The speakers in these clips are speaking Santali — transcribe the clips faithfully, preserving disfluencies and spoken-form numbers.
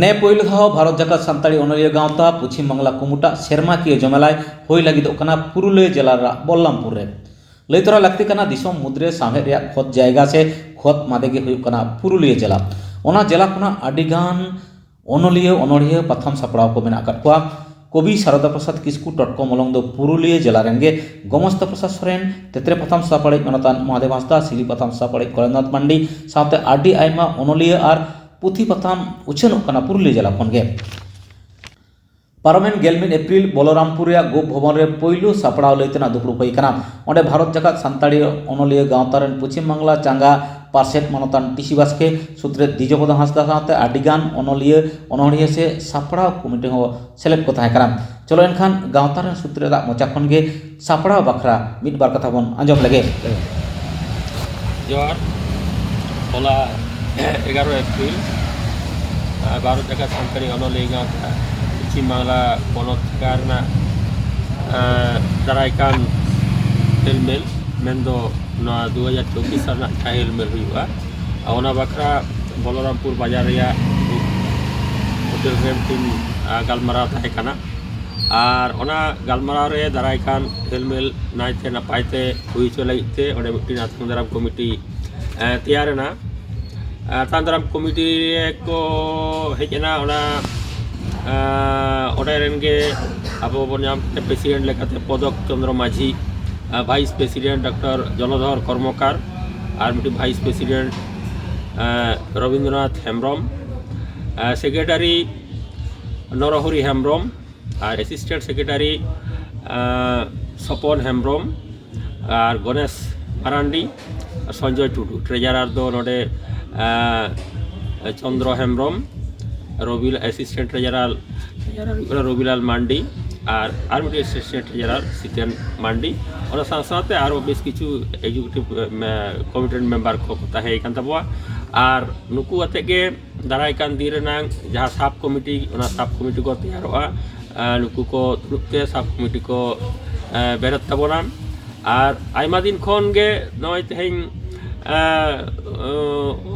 ᱱᱮ ᱯᱳᱭᱞᱳ ᱫᱷᱟᱣ ᱵᱷᱟᱨᱚᱛ ᱡᱟᱠᱟᱛ ᱥᱟᱱᱛᱟᱲᱤ ᱚᱱᱚᱞᱤᱭᱟᱹ ᱜᱟᱶᱛᱟ ᱯᱚᱪᱷᱤᱢ ᱵᱟᱝᱞᱟ ᱠᱩᱢᱩᱴᱟᱜ ᱥᱮᱨᱢᱟᱠᱤᱭᱟᱹ ᱡᱚᱢᱮᱞᱟᱭ ᱦᱩᱭ ᱞᱟᱹᱜᱤᱫᱚᱜ ᱠᱟᱱᱟ ᱯᱩᱨᱩᱞᱤᱭᱟᱹ ᱡᱮᱞᱟ ᱨᱮᱱᱟᱜ ᱵᱚᱞᱞᱟᱢᱯᱩᱨ ᱨᱮ᱾ ᱞᱟᱹᱭ ᱛᱚᱨᱟ ᱞᱟᱹᱠᱛᱤ ᱠᱟᱱᱟ, ᱫᱤᱥᱚᱢ ᱢᱩᱫᱽᱨᱮ ᱥᱟᱶᱦᱮᱫ ᱨᱮᱭᱟᱜ ᱠᱷᱚᱛ ᱡᱟᱭᱜᱟ ᱥᱮ ᱠᱷᱚᱛ ᱢᱟᱫᱮ ᱜᱮ ᱦᱩᱭᱩᱜ ᱠᱟᱱᱟ ᱯᱩᱨᱩᱞᱤᱭᱟᱹ ᱡᱮᱞᱟ᱾ ᱚᱱᱟ ᱡᱮᱞᱟ ᱠᱷᱚᱱᱟᱜ ᱟᱹᱰᱤ ᱜᱟᱱ ᱚᱱᱚᱞᱤᱭᱟᱹ, ᱚᱱᱚᱲᱦᱤᱭᱟᱹ, ᱯᱟᱛᱷᱟᱢ ᱥᱟᱯᱲᱟᱣ ᱠᱚ ᱢᱮᱱᱟᱜ ᱟᱠᱟᱫ ᱠᱚᱣᱟ᱾ ᱠᱚᱵᱤ ᱥᱟᱨᱚᱫᱟ ᱯᱨᱚᱥᱟᱫᱽ ᱠᱤᱥᱠᱩ ᱴᱚᱴᱠᱚ ᱢᱚᱞᱚᱝ ᱫᱚ ᱯᱩᱨᱩᱞᱤᱭᱟᱹ ᱡᱮᱞᱟ ᱨᱮᱱ ᱜᱮ᱾ ᱜᱚᱢᱚᱥᱛᱟ ᱯᱨᱚᱥᱟᱫᱽ ᱥᱚᱨᱮᱱ, ᱛᱮᱛᱨᱮ ᱯᱟᱛᱷᱟᱢ ᱥᱟᱯᱟᱲᱤᱡ ᱢᱟᱱᱚᱛᱟᱱ ᱢᱚᱦᱟᱫᱮᱵ ᱦᱟᱸᱥᱫᱟ, ᱥᱤᱞᱤ ᱯᱟᱛᱷᱟᱢ ᱥᱟᱯᱟᱲᱤᱡ ᱠᱚᱨᱮᱱᱫᱨᱚᱱᱟᱛᱷ ᱢᱟᱱᱰᱤ ᱥᱟᱶᱛᱮ ᱟᱹᱰᱤ ᱟᱭᱢᱟ ᱚᱱᱚᱞᱤᱭᱟᱹ ᱟᱨ ᱯᱩᱛᱷᱤ ᱯᱟᱛᱷᱟᱢ ᱩᱪᱷᱟᱹᱱᱚᱜ ᱠᱟᱱᱟ ᱯᱩᱨᱩᱞᱤᱭᱟᱹ ᱡᱮᱞᱟ ᱠᱷᱚᱱ ᱜᱮ᱾ ᱯᱟᱨᱚᱢᱮᱱ ᱜᱮᱞ ᱢᱤᱫ ᱮᱯᱨᱤᱞ ᱵᱚᱞᱚᱨᱟᱢᱯᱩᱨ ᱨᱮᱭᱟᱜ ᱜᱳᱯ ᱵᱷᱚᱵᱚᱱ ᱨᱮ ᱯᱳᱭᱞᱳ ᱥᱟᱯᱲᱟᱣ ᱞᱟᱹᱭ ᱛᱮᱱᱟᱜ ᱫᱩᱯᱲᱩᱵ ᱦᱩᱭ ᱟᱠᱟᱱᱟ᱾ ᱚᱸᱰᱮ ᱵᱷᱟᱨᱚᱛ ᱡᱟᱠᱟᱛ ᱥᱟᱱᱛᱟᱲᱤ ᱚᱱᱚᱞᱤᱭᱟᱹ ᱜᱟᱶᱛᱟ ᱨᱮᱱ ᱯᱚᱪᱷᱤᱢ ᱵᱟᱝᱞᱟ ᱪᱟᱸᱜᱟ ᱯᱟᱨᱥᱮᱛ ᱢᱟᱱᱚᱛᱟᱱ ᱴᱤᱥᱤ ᱵᱟᱥᱠᱮ, ᱥᱩᱛᱨᱮᱛ ᱫᱤᱡᱚᱯᱚᱫᱚ ᱦᱟᱸᱥᱫᱟ ᱥᱟᱶᱛᱮ ᱟᱹᱰᱤ ᱜᱟᱱ ᱚᱱᱚᱞᱤᱭᱟᱹ, ᱚᱱᱚᱲᱦᱤᱭᱟᱹ ᱥᱮ ᱥᱟᱯᱲᱟᱣ ᱠᱚᱢᱤᱴᱤ ᱦᱚᱸ ᱥᱮᱞᱮᱫ ᱠᱚ ᱛᱟᱦᱮᱸ ᱠᱟᱱᱟ᱾ ᱪᱚᱞᱚ ᱮᱱᱠᱷᱟᱱ ᱜᱟᱶᱛᱟ ᱨᱮᱱ ᱥᱩᱛᱨᱮᱛᱟᱜ ᱢᱚᱪᱟ ᱠᱷᱚᱱ ᱜᱮ ᱥᱟᱯᱲᱟᱣ ᱵᱟᱠᱷᱨᱟ ᱢᱤᱫ ᱵᱟᱨ ᱠᱟᱛᱷᱟ ᱵᱚᱱ ᱟᱸᱡᱚᱢ ᱞᱮᱜᱮ᱾ ᱡᱚᱦᱟᱨ᱾ ᱦᱚᱞᱟ ᱮᱜᱟᱨᱚ ᱮᱯᱨᱤᱞ, ᱟᱨ ᱵᱷᱟᱨᱚᱛ ᱡᱟᱠᱟᱛ ᱥᱟᱱᱛᱟᱲᱤ ᱚᱱᱚᱞᱤᱭᱟᱹ ᱜᱟᱶᱛᱟ ᱯᱚᱪᱷᱤᱢ ᱵᱟᱝᱞᱟ ᱯᱚᱱᱚᱛ ᱥᱚᱨᱠᱟᱨ ᱨᱮᱱᱟᱜ, ᱟᱨ ᱫᱟᱨᱟᱭ ᱠᱟᱱ ᱦᱮᱞᱢᱮᱞ, ᱢᱮᱱᱫᱚ ᱱᱚᱣᱟ ᱫᱩ ᱦᱟᱡᱟᱨ ᱪᱚᱵᱵᱤᱥ ᱥᱟᱞ ᱨᱮᱱᱟᱜ ᱡᱟᱦᱟᱸ ᱦᱮᱞᱢᱮᱞ ᱦᱩᱭᱩᱜᱼᱟ, ᱟᱨ ᱚᱱᱟ ᱵᱟᱠᱷᱨᱟ ᱵᱚᱞᱚᱨᱟᱢᱯᱩᱨ ᱵᱟᱡᱟᱨ ᱨᱮᱭᱟᱜ ᱦᱳᱴᱮᱞ ᱨᱮ ᱢᱤᱫᱴᱤᱱ, ᱟᱨ, ᱜᱟᱞᱢᱟᱨᱟᱣ ᱛᱟᱦᱮᱸ ᱠᱟᱱᱟ᱾ ᱟᱨ ᱚᱱᱟ ᱜᱟᱞᱢᱟᱨᱟᱣ ᱨᱮ ᱫᱟᱨᱟᱭ ᱠᱟᱱ ᱦᱮᱞᱢᱮᱞ ᱱᱟᱭᱛᱮ ᱱᱟᱯᱟᱭ ᱛᱮ ᱦᱩᱭ ᱦᱚᱪᱚ ᱞᱟᱹᱜᱤᱫ ᱛᱮ ᱚᱸᱰᱮ ᱢᱤᱫᱴᱤᱱ ᱟᱛᱟᱝ ᱫᱟᱨᱟᱢ ᱠᱚᱢᱤᱴᱤ, ᱮ, ᱛᱮᱭᱟᱨ ᱮᱱᱟ᱾ ᱟᱛᱟᱝ ᱫᱟᱨᱟᱢ ᱠᱚᱢᱤᱴᱤ ᱨᱮ ᱠᱚ ᱦᱮᱡ ᱮᱱᱟ ᱚᱱᱟ, ᱮ, ᱚᱸᱰᱮ ᱨᱮᱱ ᱜᱮ ᱟᱵᱚ ᱵᱚᱱ ᱧᱟᱢ ᱠᱮᱫᱟ ᱯᱨᱮᱥᱤᱰᱮᱱᱴ ᱞᱮᱠᱟᱛᱮ ᱯᱚᱫᱚᱠ ᱪᱚᱸᱫᱽᱨᱚ ᱢᱟᱹᱡᱷᱤ, ᱮ, vice president doctor Jaladhar Karmakar, ᱟᱨ ᱢᱤᱫᱴᱤᱡ ᱵᱷᱟᱭᱤᱥ ᱯᱨᱮᱥᱤᱰᱮᱱᱴ, ᱮ, ᱨᱚᱵᱤᱱᱫᱨᱚᱱᱟᱛᱷ ᱦᱮᱢᱵᱨᱚᱢ, ᱮ, ᱥᱮᱠᱨᱮᱴᱟᱨᱤ ᱱᱚᱨᱚᱦᱚᱨᱤ ᱦᱮᱢᱵᱨᱚᱢ, ᱟᱨ ᱮᱥᱤᱥᱴᱮᱱᱴ ᱥᱮᱠᱨᱮᱴᱟᱨᱤ, ᱟᱸ, ᱥᱚᱯᱚᱱ ᱦᱮᱢᱵᱨᱚᱢ, ᱟᱨ ᱜᱚᱱᱮᱥ ᱢᱟᱨᱟᱱᱰᱤ, ᱟᱨ ᱥᱚᱧᱡᱚᱭ ᱴᱩᱰᱩ᱾ ᱴᱨᱮᱡᱟᱨᱟᱨ ᱫᱚ ᱱᱚᱰᱮ, ᱟᱸ, ᱪᱚᱱᱫᱨᱚ ᱦᱮᱢᱵᱨᱚᱢ, ᱨᱚᱵᱤ, ᱮᱥᱤᱥᱴᱮᱱᱴ ᱴᱨᱮᱡᱟᱨᱟᱨ, ᱴᱨᱮᱡᱟᱨᱟᱨ ᱦᱩᱭᱩᱜ ᱠᱟᱱᱟ ᱨᱚᱵᱤᱞᱟᱞ ᱢᱟᱱᱰᱤ, ᱟᱨ, ᱟᱨ ᱢᱤᱫᱴᱮᱱ ᱮᱥᱤᱥᱴᱮᱱᱴ ᱴᱨᱮᱡᱟᱨᱟᱨ ᱥᱤᱛᱮᱱ ᱢᱟᱱᱰᱤ᱾ ᱚᱱᱟ ᱥᱟᱶ ᱥᱟᱶᱛᱮ ᱟᱨᱚ ᱵᱮᱥ ᱠᱤᱪᱷᱩ ᱮᱠᱡᱤᱠᱤᱭᱩᱴᱤᱵᱷ, ᱮ, ᱠᱚᱢᱤᱴᱤ ᱨᱮᱱ ᱢᱮᱢᱵᱟᱨ ᱠᱚᱠᱚ ᱛᱟᱦᱮᱸ ᱠᱟᱱ ᱛᱟᱵᱚᱣᱟ᱾ ᱟᱨ ᱱᱩᱠᱩ ᱟᱛᱮ ᱜᱮ ᱫᱟᱨᱟᱭ ᱠᱟᱱ ᱫᱤᱱ ᱨᱮᱱᱟᱝ ᱡᱟᱦᱟᱸ ᱥᱟᱵ ᱠᱚᱢᱤᱴᱤ, ᱚᱱᱟ ᱥᱟᱵ ᱠᱚᱢᱤᱴᱤ ᱠᱚ ᱛᱮᱭᱟᱨᱚᱜᱼᱟ᱾ ᱟᱨ ᱱᱩᱠᱩ ᱠᱚ ᱫᱩᱲᱩᱵ ᱛᱮ ᱥᱟᱵ ᱠᱚᱢᱤᱴᱤ ᱠᱚ, ᱮ, ᱵᱮᱨᱮᱫ ᱛᱟᱵᱚᱱᱟ᱾ ᱟᱨ ᱟᱭᱢᱟ ᱫᱤᱱ ᱠᱷᱚᱱ ᱜᱮ ᱱᱚᱜᱼᱚᱭ ᱛᱮᱦᱮᱧ, ᱮᱸ,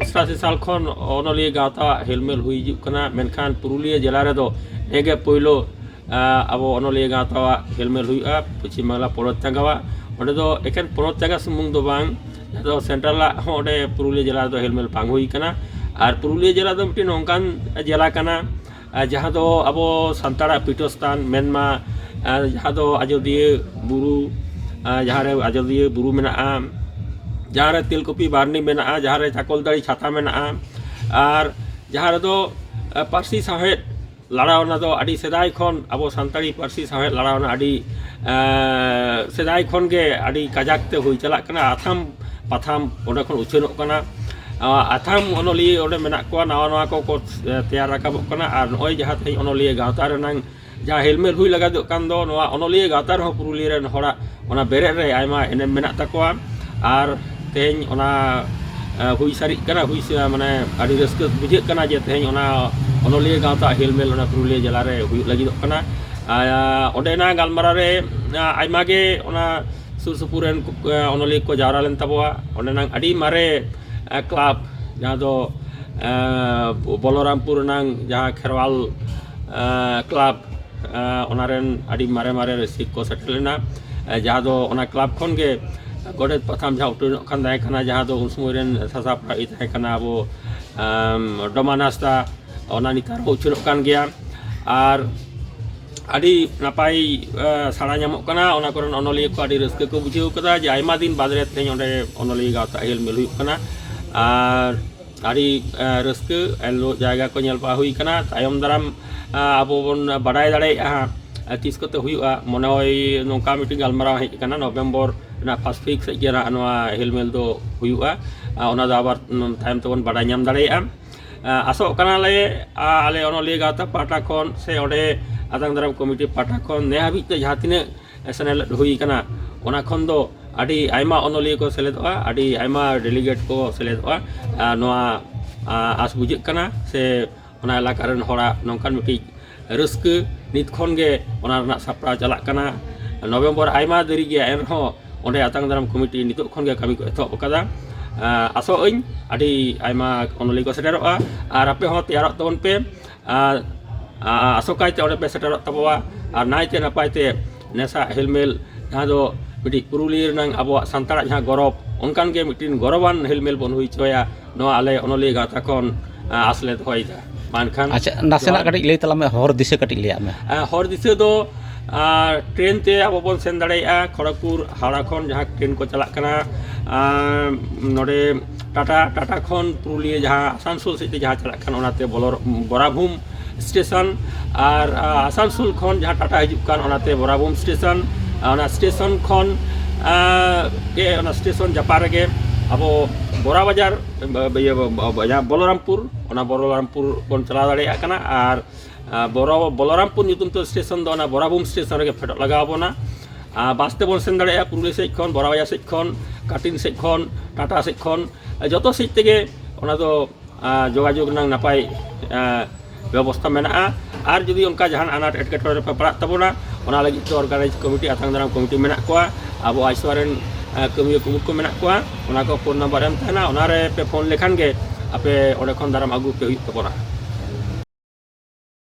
ᱚᱥᱴᱟᱥᱤ ᱥᱟᱞ ᱠᱷᱚᱱ ᱚᱱᱚᱞᱤᱭᱟᱹ ᱜᱟᱶᱛᱟᱣᱟᱜ ᱦᱮᱞᱢᱮᱞ ᱦᱩᱭ ᱦᱤᱡᱩᱜ ᱠᱟᱱᱟ, ᱢᱮᱱᱠᱷᱟᱱ ᱯᱩᱨᱩᱞᱤᱭᱟᱹ ᱡᱮᱞᱟ ᱨᱮᱫᱚ ᱱᱮᱜᱮ ᱯᱳᱭᱞᱳ, ᱮᱸ, ᱟᱵᱚ ᱚᱱᱚᱞᱤᱭᱟᱹ ᱜᱟᱶᱛᱟᱣᱟᱜ ᱦᱮᱞᱢᱮᱞ ᱦᱩᱭᱩᱜᱼᱟ ᱯᱚᱪᱷᱤᱢ ᱵᱟᱝᱞᱟ ᱯᱚᱱᱚᱛ ᱪᱟᱸᱜᱟᱣᱟᱜ᱾ ᱚᱸᱰᱮ ᱫᱚ ᱮᱠᱮᱱ ᱯᱚᱱᱚᱛ ᱪᱟᱸᱜᱟ ᱥᱩᱢᱩᱝ ᱫᱚ ᱵᱟᱝ, ᱡᱟᱦᱟᱸ ᱫᱚ ᱥᱮᱱᱴᱨᱟᱞᱟᱜ ᱦᱚᱸ ᱚᱸᱰᱮ ᱯᱩᱨᱩᱞᱤᱭᱟᱹ ᱡᱮᱞᱟ ᱨᱮᱫᱚ ᱦᱮᱞᱢᱮᱞ ᱵᱟᱝ ᱦᱩᱭ ᱠᱟᱱᱟ᱾ ᱟᱨ ᱯᱩᱨᱩᱞᱤᱭᱟᱹ ᱡᱮᱞᱟ ᱫᱚ ᱢᱤᱫᱴᱤᱡ ᱱᱚᱝᱠᱟᱱ ᱡᱮᱞᱟ ᱠᱟᱱᱟ, ᱟᱨ ᱡᱟᱦᱟᱸ ᱫᱚ ᱟᱵᱚ ᱥᱟᱱᱛᱟᱲᱟᱜ ᱯᱤᱴᱷᱟᱹᱥᱛᱷᱟᱱ ᱢᱮᱱᱢᱟ, ᱟᱨ ᱡᱟᱦᱟᱸ ᱫᱚ ᱟᱡᱳᱫᱤᱭᱟᱹ ᱵᱩᱨᱩ, ᱟᱨ ᱡᱟᱦᱟᱸ ᱨᱮ ᱟᱡᱳᱫᱤᱭᱟᱹ ᱵᱩᱨᱩ ᱢᱮᱱᱟᱜᱼᱟ, ᱡᱟᱦᱟᱸ ᱨᱮ ᱛᱮᱞᱠᱩᱯᱤ ᱵᱟᱨᱱᱤ ᱢᱮᱱᱟᱜᱼᱟ, ᱡᱟᱦᱟᱸ ᱨᱮ ᱪᱟᱠᱚᱞᱛᱟᱹᱲᱤ ᱪᱷᱟᱛᱟ ᱢᱮᱱᱟᱜᱼᱟ, ᱟᱨ ᱡᱟᱦᱟᱸ ᱨᱮᱫᱚ, ᱟᱨ, ᱯᱟᱹᱨᱥᱤ ᱥᱟᱶᱦᱮᱫ ᱞᱟᱲᱟᱣᱱᱟ ᱫᱚ ᱟᱹᱰᱤ ᱥᱮᱫᱟᱭ ᱠᱷᱚᱱ, ᱟᱵᱚ ᱥᱟᱱᱛᱟᱲᱤ ᱯᱟᱹᱨᱥᱤ ᱥᱟᱶᱦᱮᱫ ᱞᱟᱲᱟᱣᱱᱟ ᱟᱹᱰᱤ, ᱟᱨ, ᱥᱮᱫᱟᱭ ᱠᱷᱚᱱ ᱜᱮ ᱟᱹᱰᱤ ᱠᱟᱡᱟᱠ ᱛᱮ ᱦᱩᱭ ᱪᱟᱞᱟᱜ ᱠᱟᱱᱟ᱾ ᱟᱛᱷᱟᱢ ᱯᱟᱛᱷᱟᱢ ᱚᱸᱰᱮ ᱠᱷᱚᱱ ᱩᱪᱷᱟᱹᱱᱚᱜ ᱠᱟᱱᱟ᱾ ᱟᱨ ᱟᱛᱷᱟᱢ ᱚᱱᱚᱞᱤᱭᱟᱹ ᱚᱸᱰᱮ ᱢᱮᱱᱟᱜ ᱠᱚᱣᱟ, ᱱᱟᱣᱟ ᱱᱟᱣᱟ ᱠᱚᱠᱚ, ᱟᱨ, ᱛᱮᱭᱟᱨ ᱨᱟᱠᱟᱵᱚᱜ ᱠᱟᱱᱟ᱾ ᱟᱨ ᱱᱚᱜᱼᱚᱭ ᱡᱟᱦᱟᱸ ᱛᱮᱦᱮᱧ ᱚᱱᱚᱞᱤᱭᱟᱹ ᱜᱟᱶᱛᱟ ᱨᱮᱱᱟᱝ ᱡᱟᱦᱟᱸ ᱦᱮᱞᱢᱮᱞ ᱦᱩᱭ ᱞᱟᱹᱜᱤᱫᱚᱜ ᱠᱟᱱ ᱫᱚ, ᱱᱚᱣᱟ ᱚᱱᱚᱞᱤᱭᱟᱹ ᱜᱟᱶᱛᱟ ᱨᱮᱦᱚᱸ ᱯᱩᱨᱩᱞᱤᱭᱟᱹ ᱨᱮᱱ ᱦᱚᱲᱟᱜ ᱚᱱᱟ ᱵᱮᱨᱮᱫ ᱨᱮ ᱟᱭᱢᱟ ᱮᱱᱮᱢ ᱢᱮᱱᱟᱜ ᱛᱟᱠᱚᱣᱟ᱾ ᱟᱨ ᱛᱮᱦᱮᱧ ᱚᱱᱟ, ᱟᱨ, ᱦᱩᱭ ᱥᱟᱹᱨᱤᱜ ᱠᱟᱱᱟ, ᱦᱩᱭ ᱥᱟ-, ᱢᱟᱱᱮ ᱟᱹᱰᱤ ᱨᱟᱹᱥᱠᱟᱹ ᱵᱩᱡᱷᱟᱹᱜ ᱠᱟᱱᱟ ᱡᱮ ᱛᱮᱦᱮᱧ ᱚᱱᱟ ᱚᱱᱚᱞᱤᱭᱟᱹ ᱜᱟᱶᱛᱟ ᱦᱮᱞᱢᱮᱞ ᱚᱱᱟ ᱯᱩᱨᱩᱞᱤᱭᱟᱹ ᱡᱮᱞᱟ ᱨᱮ ᱦᱩᱭᱩᱜ ᱞᱟᱹᱜᱤᱫᱚᱜ ᱠᱟᱱᱟ᱾ ᱟᱨ ᱚᱸᱰᱮᱱᱟᱜ ᱜᱟᱞᱢᱟᱨᱟᱣ ᱨᱮ, ᱟᱨ, ᱟᱭᱢᱟ ᱜᱮ ᱚᱱᱟ ᱥᱩᱨ ᱥᱩᱯᱩᱨ ᱨᱮᱱ ᱠᱚ, ᱟᱨ, ᱚᱱᱚᱞᱤᱭᱟᱹ ᱠᱚ ᱡᱟᱣᱨᱟ ᱞᱮᱱ ᱛᱟᱵᱚᱣᱟ᱾ ᱚᱸᱰᱮᱱᱟᱝ ᱟᱹᱰᱤ ᱢᱟᱨᱮ, ᱟᱨ, ᱠᱞᱟᱵᱽ, ᱡᱟᱦᱟᱸ ᱫᱚ, ᱟᱨ, ᱵᱚᱞᱚᱨᱟᱢᱯᱩᱨ ᱨᱮᱱᱟᱝ ᱡᱟᱦᱟᱸ ᱠᱷᱮᱨᱣᱟᱞ, ᱟᱨ, ᱠᱞᱟᱵᱽ, ᱟᱨ, ᱚᱱᱟ ᱨᱮᱱ ᱟᱹᱰᱤ ᱢᱟᱨᱮ ᱢᱟᱨᱮ ᱨᱟᱹᱥᱤᱭᱟᱹ ᱠᱚ ᱥᱮᱴᱮᱨ ᱞᱮᱱᱟ, ᱟᱨ, ᱡᱟᱦᱟᱸ ᱫᱚ ᱚᱱᱟ ᱠᱞᱟᱵᱽ ᱠᱷᱚᱱ ᱜᱮ ᱜᱚᱰᱮᱛ ᱯᱟᱛᱷᱟᱢ ᱡᱟᱦᱟᱸ ᱩᱴᱷᱟᱹᱣ ᱧᱚᱜ ᱠᱟᱱ ᱛᱟᱦᱮᱸ ᱠᱟᱱᱟ, ᱡᱟᱦᱟᱸ ᱫᱚ ᱩᱱ ᱥᱚᱢᱚᱭ ᱨᱮᱱ ᱥᱟᱥᱟᱯᱲᱟᱣᱤᱡ ᱛᱟᱦᱮᱸ ᱠᱟᱱᱟ ᱟᱵᱚ, ᱟᱢ, ᱰᱚᱢᱟᱱ ᱦᱟᱸᱥᱫᱟ, ᱚᱱᱟ ᱱᱮᱛᱟᱨ ᱦᱚᱸ ᱩᱪᱷᱟᱹᱱᱚᱜ ᱠᱟᱱ ᱜᱮᱭᱟ᱾ ᱟᱨ ᱟᱹᱰᱤ ᱱᱟᱯᱟᱭ, ᱟᱨ, ᱥᱟᱲᱟ ᱧᱟᱢᱚᱜ ᱠᱟᱱᱟ, ᱚᱱᱟ ᱠᱚᱨᱮᱱ ᱚᱱᱚᱞᱤᱭᱟᱹ ᱠᱚ ᱟᱹᱰᱤ ᱨᱟᱹᱥᱠᱟᱹ ᱠᱚ ᱵᱩᱡᱷᱟᱹᱣ ᱠᱟᱫᱟ ᱡᱮ ᱟᱭᱢᱟ ᱫᱤᱱ ᱵᱟᱫᱽ ᱨᱮ ᱛᱮᱦᱮᱧ ᱚᱸᱰᱮ ᱚᱱᱚᱞᱤᱭᱟᱹ ᱜᱟᱶᱛᱟ ᱦᱮᱞᱢᱮᱞ ᱦᱩᱭᱩᱜ ᱠᱟᱱᱟ᱾ ᱟᱨ ᱟᱹᱰᱤ, ᱟᱨ, ᱨᱟᱹᱥᱠᱟᱹ, ᱮᱱᱦᱤᱞᱳᱜ ᱡᱟᱭᱜᱟ ᱠᱚ ᱧᱮᱞ ᱵᱟᱲᱟ ᱦᱩᱭ ᱠᱟᱱᱟ᱾ ᱛᱟᱭᱚᱢ ᱫᱟᱨᱟᱢ, ᱟᱨ, ᱟᱵᱚ ᱵᱚᱱ ᱵᱟᱰᱟᱭ ᱫᱟᱲᱮᱭᱟᱜᱼᱟ ᱦᱟᱸᱜ, ᱟᱨ, ᱛᱤᱥ ᱠᱚᱛᱮ ᱦᱩᱭᱩᱜᱼᱟ᱾ ᱢᱚᱱᱮ ᱦᱚᱭ ᱱᱚᱝᱠᱟ ᱢᱤᱫᱴᱤᱡ ᱜᱟᱞᱢᱟᱨᱟᱣ ᱦᱮᱡ ᱟᱠᱟᱱᱟ, ᱱᱚᱵᱷᱮᱢᱵᱚᱨ ᱨᱮᱱᱟᱜ ᱯᱷᱟᱥᱴ ᱣᱤᱠ ᱥᱮᱫ ᱜᱮ ᱱᱟᱦᱟᱜ ᱱᱚᱣᱟ ᱦᱮᱞᱢᱮᱞ ᱫᱚ ᱦᱩᱭᱩᱜᱼᱟ᱾ ᱟᱨ, ᱚᱱᱟ ᱫᱚ ᱟᱵᱟᱨ, ᱩᱢ, ᱛᱟᱭᱚᱢ ᱛᱮᱵᱚᱱ ᱵᱟᱰᱟᱭ ᱧᱟᱢ ᱫᱟᱲᱮᱭᱟᱜᱼᱟ᱾ ᱟᱨ, ᱟᱥᱚᱜ ᱠᱟᱱᱟᱞᱮ, ᱟᱨ, ᱟᱞᱮ ᱚᱱᱚᱞᱤᱭᱟᱹ ᱜᱟᱶᱛᱟ ᱯᱟᱦᱴᱟ ᱠᱷᱚᱱ ᱥᱮ ᱚᱸᱰᱮ ᱟᱛᱟᱝ ᱫᱟᱨᱟᱢ ᱠᱚᱢᱤᱴᱤ ᱯᱟᱦᱴᱟ ᱠᱷᱚᱱ ᱱᱮ ᱦᱟᱹᱵᱤᱡ ᱛᱮ ᱡᱟᱦᱟᱸ ᱛᱤᱱᱟᱹᱜ ᱥᱮᱱᱮᱞᱮᱫ ᱦᱩᱭ ᱠᱟᱱᱟ, ᱚᱱᱟ ᱠᱷᱚᱱ ᱫᱚ ᱟᱹᱰᱤ ᱟᱭᱢᱟ ᱚᱱᱚᱞᱤᱭᱟᱹ ᱠᱚ ᱥᱮᱞᱮᱫᱚᱜᱼᱟ, ᱟᱹᱰᱤ ᱟᱭᱢᱟ ᱰᱮᱞᱤᱜᱮᱴ ᱠᱚ ᱥᱮᱞᱮᱫᱚᱜᱼᱟ᱾ ᱟᱨ ᱱᱚᱣᱟ, ᱟᱨ, ᱟᱸᱥ ᱵᱩᱡᱷᱟᱹᱜ ᱠᱟᱱᱟ ᱥᱮ ᱚᱱᱟ ᱮᱞᱟᱠᱟ ᱨᱮᱱ ᱦᱚᱲᱟᱜ ᱱᱚᱝᱠᱟᱱ ᱢᱤᱫᱴᱤᱡ ᱨᱟᱹᱥᱠᱟᱹ ᱱᱤᱛ ᱠᱷᱚᱱ ᱜᱮ ᱚᱱᱟ ᱨᱮᱱᱟᱜ ᱥᱟᱯᱲᱟᱣ ᱪᱟᱞᱟᱜ ᱠᱟᱱᱟ᱾ ᱱᱚᱵᱷᱮᱢᱵᱚᱨ ᱟᱭᱢᱟ ᱫᱮᱨᱤ ᱜᱮᱭᱟ, ᱮᱱᱨᱮᱦᱚᱸ ᱚᱸᱰᱮ ᱟᱛᱟᱝ ᱫᱟᱨᱟᱢ ᱠᱚᱢᱤᱴᱤ ᱱᱤᱛᱚᱜ ᱠᱷᱚᱱ ᱜᱮ ᱠᱟᱹᱢᱤ ᱠᱚ ᱮᱛᱚᱦᱚᱵ ᱟᱠᱟᱫᱟ᱾ ᱟᱸ, ᱟᱥᱚᱜ ᱟᱹᱧ ᱟᱹᱰᱤ ᱟᱭᱢᱟ ᱚᱱᱚᱞᱤᱭᱟᱹ ᱠᱚ ᱥᱮᱴᱮᱨᱚᱜᱼᱟ, ᱟᱨ ᱟᱯᱮ ᱦᱚᱸ ᱛᱮᱭᱟᱨᱚᱜ ᱛᱟᱵᱚᱱ ᱯᱮ᱾ ᱟᱨ, ᱟ-, ᱟ-, ᱟᱥᱚᱠᱟᱭᱛᱮ ᱚᱸᱰᱮ ᱯᱮ ᱥᱮᱴᱮᱨᱚᱜ ᱛᱟᱵᱚᱣᱟ, ᱟᱨ ᱱᱟᱭᱛᱮ ᱱᱟᱯᱟᱭᱛᱮ ᱱᱮᱥᱟᱜ ᱦᱮᱞᱢᱮᱞ, ᱡᱟᱦᱟᱸ ᱫᱚ ᱢᱤᱫᱴᱤᱡ ᱯᱩᱨᱩᱞᱤᱭᱟᱹ ᱨᱮᱱᱟᱝ ᱟᱵᱚᱣᱟᱜ ᱥᱟᱱᱛᱟᱲᱟᱜ ᱡᱟᱦᱟᱸ ᱜᱚᱨᱚᱵᱽ, ᱚᱱᱠᱟᱱ ᱜᱮ ᱢᱤᱫᱴᱤᱱ ᱜᱚᱨᱚᱵᱟᱱ ᱦᱮᱞᱢᱮᱞ ᱵᱚᱱ ᱦᱩᱭ ᱦᱚᱪᱚᱭᱟ, ᱱᱚᱣᱟ ᱟᱞᱮ ᱚᱱᱚᱞᱤᱭᱟᱹ ᱜᱟᱶᱛᱟ ᱠᱷᱚᱱ, ᱟ, ᱟᱥ ᱞᱮ ᱫᱚᱦᱚᱭᱮᱫᱟ᱾ ᱢᱟ ᱮᱱᱠᱷᱟᱱ ᱟᱪᱪᱷᱟ, ᱱᱟᱥᱮᱱᱟᱜ ᱡᱚᱦᱟᱨ᱾ ᱠᱟᱹᱴᱤᱡ ᱞᱟᱹᱭ ᱛᱟᱞᱟᱝ ᱢᱮ, ᱦᱚᱨ ᱫᱤᱥᱟᱹ ᱠᱟᱹᱴᱤᱡ ᱞᱟᱹᱭᱟᱜ ᱢᱮ᱾ ᱟ, ᱦᱚᱨ ᱫᱤᱥᱟᱹ ᱫᱚ, ᱟ, ᱴᱨᱮᱱ ᱛᱮ ᱟᱵᱚ ᱵᱚᱱ ᱥᱮᱱ ᱫᱟᱲᱮᱭᱟᱜᱼᱟ᱾ ᱠᱷᱚᱲᱚᱜᱽᱯᱩᱨ ᱦᱟᱣᱲᱟ ᱠᱷᱚᱱ ᱡᱟᱦᱟᱸ ᱴᱨᱮᱱ ᱠᱚ ᱪᱟᱞᱟᱜ ᱠᱟᱱᱟ, ᱟ, ᱱᱚᱰᱮ ᱴᱟᱴᱟ, ᱴᱟᱴᱟ ᱠᱷᱚᱱ ᱯᱩᱨᱩᱞᱤᱭᱟᱹ ᱡᱟᱦᱟᱸ ᱟᱥᱟᱱᱥᱳᱞ ᱥᱮᱫ ᱛᱮ ᱡᱟᱦᱟᱸ ᱪᱟᱞᱟᱜ ᱠᱟᱱᱟ, ᱚᱱᱟᱛᱮ ᱵᱚᱞᱚᱨ-, ᱵᱚᱨᱟᱵᱷᱩᱢ ᱥᱴᱮᱥᱚᱱ, ᱟᱨ, ᱟ, ᱟᱥᱟᱱᱥᱳᱞ ᱠᱷᱚᱱ ᱡᱟᱦᱟᱸ ᱴᱟᱴᱟ ᱦᱤᱡᱩᱜ ᱠᱟᱱ, ᱚᱱᱟᱛᱮ ᱵᱚᱨᱟᱵᱷᱩᱢ ᱥᱴᱮᱥᱚᱱ, ᱟ, ᱚᱱᱟ ᱥᱴᱮᱥᱚᱱ ᱠᱷᱚᱱ, ᱟ, ᱜᱮ, ᱚᱱᱟ ᱥᱴᱮᱥᱚᱱ ᱡᱟᱯᱟᱜ ᱨᱮᱜᱮ ᱟᱵᱚ ᱵᱚᱨᱟ ᱵᱟᱡᱟᱨ, ᱵᱟ-, ᱤᱭᱟᱹ, ᱵᱟ-, ᱵᱟ-, ᱡᱟᱦᱟᱸ ᱵᱚᱞᱚᱨᱟᱢᱯᱩᱨ, ᱚᱱᱟ ᱵᱚᱞᱚᱨᱟᱢᱯᱩᱨ ᱵᱚᱱ ᱪᱟᱞᱟᱣ ᱫᱟᱲᱮᱭᱟᱜ ᱠᱟᱱᱟ᱾ ᱟᱨ, ᱟ, ᱵᱚᱨᱚ-, ᱵᱚᱞᱚᱨᱟᱢᱯᱩᱨ ᱧᱩᱛᱩᱢ ᱛᱮ ᱥᱴᱮᱥᱚᱱ ᱫᱚ ᱚᱱᱟ ᱵᱚᱨᱟᱵᱷᱩᱢ ᱥᱴᱮᱥᱚᱱ ᱨᱮᱜᱮ ᱯᱷᱮᱰᱚᱜ ᱞᱟᱜᱟᱣ ᱵᱚᱱᱟ᱾ ᱟᱨ ᱵᱟᱥ ᱛᱮᱵᱚᱱ ᱥᱮᱱ ᱫᱟᱲᱮᱭᱟᱜᱼᱟ ᱯᱩᱨᱩᱞᱤᱭᱟᱹ ᱥᱮᱫ ᱠᱷᱚᱱ, ᱵᱚᱨᱟ ᱵᱟᱡᱟᱨ ᱥᱮᱫ ᱠᱷᱚᱱ, ᱠᱟᱴᱤᱱ ᱥᱮᱫ ᱠᱷᱚᱱ, ᱴᱟᱴᱟ ᱥᱮᱫ ᱠᱷᱚᱱ, ᱡᱚᱛᱚ ᱥᱮᱫ ᱛᱮᱜᱮ ᱚᱱᱟ ᱫᱚ, ᱟ, ᱡᱳᱜᱟᱡᱳᱜᱽ ᱨᱮᱱᱟᱜ ᱱᱟᱯᱟᱭ, ᱟ, ᱵᱮᱵᱚᱥᱛᱷᱟ ᱢᱮᱱᱟᱜᱼᱟ᱾ ᱟᱨ ᱡᱩᱫᱤ ᱚᱱᱠᱟ ᱡᱟᱦᱟᱱ ᱟᱱᱟᱴ ᱮᱴᱠᱮᱴᱚᱬᱮ ᱨᱮᱯᱮ ᱯᱟᱲᱟᱜ ᱛᱟᱵᱚᱱᱟ, ᱚᱱᱟ ᱞᱟᱹᱜᱤᱫ ᱛᱮ ᱚᱨᱜᱟᱱᱟᱭᱤᱡᱽ ᱠᱚᱢᱤᱴᱤ, ᱟᱛᱟᱝ ᱫᱟᱨᱟᱢ ᱠᱚᱢᱤᱴᱤ ᱢᱮᱱᱟᱜ ᱠᱚᱣᱟ, ᱟᱵᱚ ᱟᱭᱥᱳᱣᱟ ᱨᱮᱱ, ᱟ, ᱠᱟᱹᱢᱤᱭᱟᱹ ᱠᱩᱢᱩᱴ ᱠᱚ ᱢᱮᱱᱟᱜ ᱠᱚᱣᱟ᱾ ᱚᱱᱟ ᱠᱚ ᱯᱷᱳᱱ ᱱᱟᱢᱵᱟᱨ ᱮᱢ ᱛᱟᱦᱮᱱᱟ, ᱚᱱᱟ ᱨᱮ ᱯᱮ ᱯᱷᱳᱱ ᱞᱮᱠᱷᱟᱱ ᱜᱮ ᱟᱯᱮ ᱚᱸᱰᱮ ᱠᱷᱚᱱ ᱫᱟᱨᱟᱢ ᱟᱹᱜᱩ ᱯᱮ ᱦᱩᱭᱩᱜ ᱛᱟᱵᱚᱱᱟ᱾